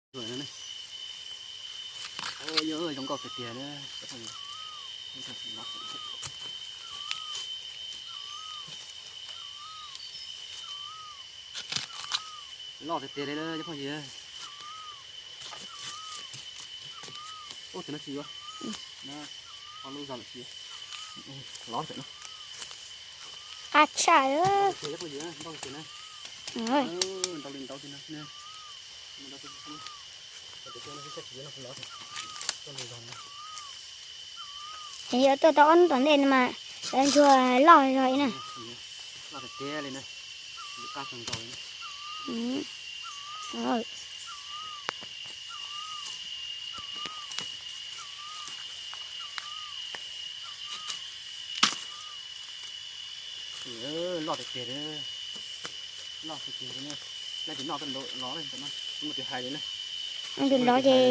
Zoo nkauj tiag tiag na. Loj tiag tiag li cov phooj ywg. Ub, tus no tsis yuav. Ho lub zog lawm tsis yuav. Lov tawm no. Qab tshaj. Ntau tiag tiag na. Ntau li ntau tiag no. Yuav tuaj tau ob hnub tom ntej no mas lawv ntsuag loj zog ib na. Loj tiag tiag li na. Qab kawg nkaus li. Loj tiag tiag, loj tiag tiag li na. Leej twg noj tau lov li ntawm no, muaj tus hais li na. Tus lov ces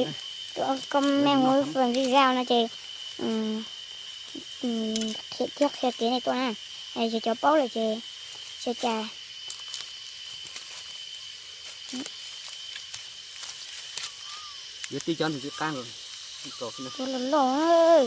tus comment hauv video no ces qhia thiab qhia kev nej tuaj na. Yog cov paub lawm ces tsis ua cas. Yuav tib cov ntawm tsis qab nkaus. Cov loj loj.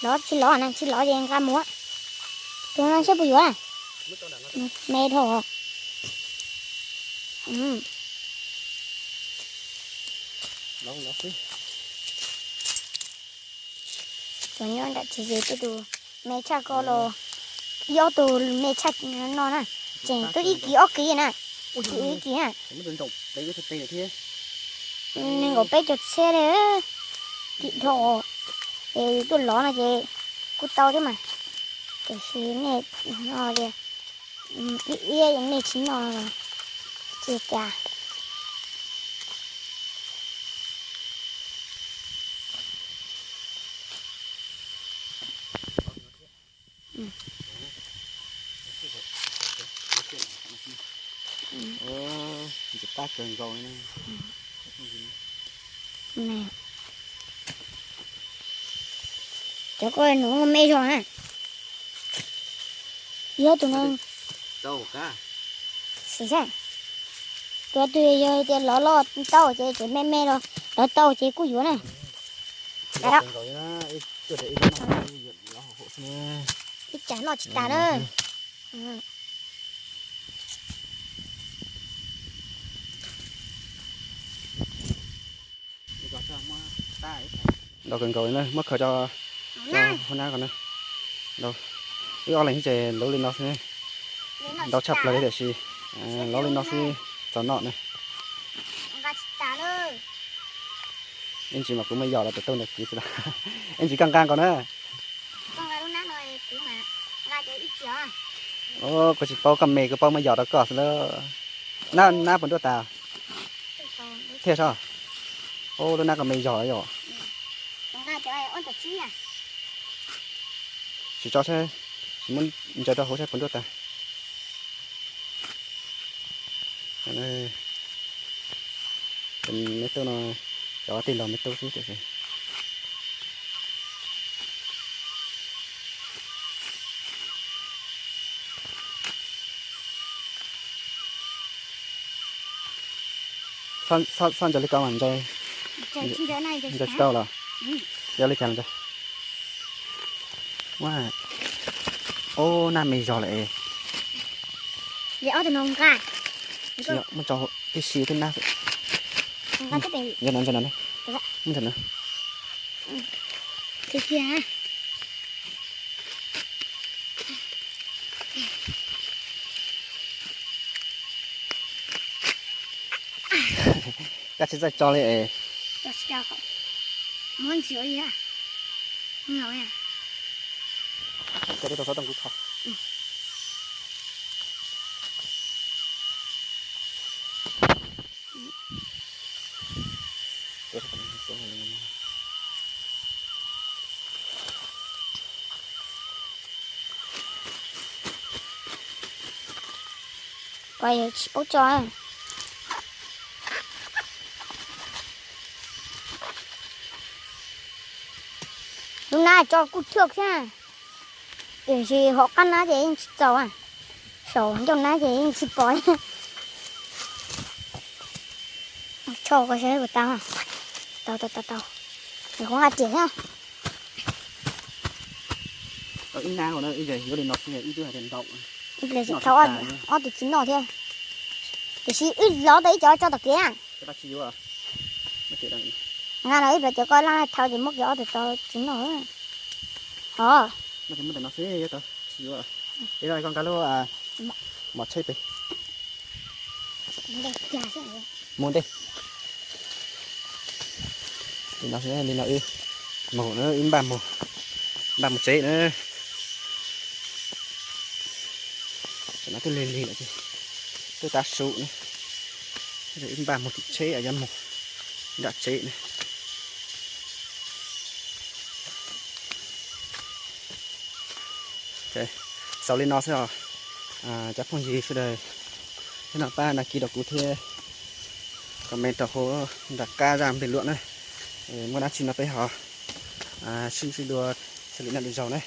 Lov tsis lov na, tsis lov ces nqa mus. Tus no saib puas yuav na. Me dhau. Tus nyob nram tsis ze tej tus me tshaj ko los, ib ob tug me tshaj no na, tseem twb ib kis ob kis na, ib kis ib kis na. Nees nkaum peb caug txhiab li, kim dhau. Es tuaj lov no ces kuj tau thiab mas, tiam sis nej no tias ib iab nej tsis noj ces cas. Qab kawg nkaus li. Cov ko nws me zog na. Yog tus no. Xis, tus twg yog tias lov loj tau ces, ces me me los lov tau ces kuj yuav na. Ib tsam noj tsis tas na. Ntau kawg nkaus na, muab khaws rau hauv nab ko na. Ntau, wb ob leeg xwb ces luv li no xwb. Ntau tshaj plaws li tiam sis luv li no xwb txaus noj na. Ib ntsis mas kuv muaj yos los tau ntawm kwv xwb los. Ib ntsis koj nqa nkaus na. Kuv tsis paub koj me, kuv paub muaj yos rau koj xwb lauj. Nab, nab puas nruab tas? Thiaj sab. Ub, lub nab ko me zog yom. Tsis tso saib, tsis muab ntsaws rau hauv saib puas nruab tas. Me tub no, cov tij laug me tub xwb tiam sis. Xob ntsaws li ko mas ntsaws tsis tau los? Yog li cas los ntsaws? Ub, nab me zog lawm es. Muab tso tib si twb nab xwb. Ntsaws no, ntsaws no, muab ntsaws no. Koj tsis txawj tso li es. Pom tsis paub tso. Lub nab tso kuj chua thiab, tiam sis hauv qab nab ces yeej tsis txaus, saum ncauj nab ces yeej tsis pom. Tsho ko saib puas tau. Tau tau tau tau. Nws kuj nqa riam thiab. Ib nab no ib, yuav li no xwb ib tug hais tias ntau. Ib pliag tsis thau ob tug txiv noj thiab. Tiam sis wb lov tau ib co tso tom kev na. Nqa los ib pliag cov koj laj thau ces muab kiag ob tug tau txiv noj. Os. Koj nqa lub mos tsheb pem. Mus ntej. Li no, li no wb mus na, wb npaj mus, npaj mus tsev na. Tam no twb lig lig lawm ces twb tav su na, wb npaj mus tim tsheb yuav mus nram tsev na. Xaus li no xwb os, cov phooj ywg sawv daws, nyob no pab đăng ký rau kuv thiab, comment rau hauv nram qab zaj bình luận na. Muaj dab tsi no peb ho sib ntsib dua, xws li noj lwm zaus na.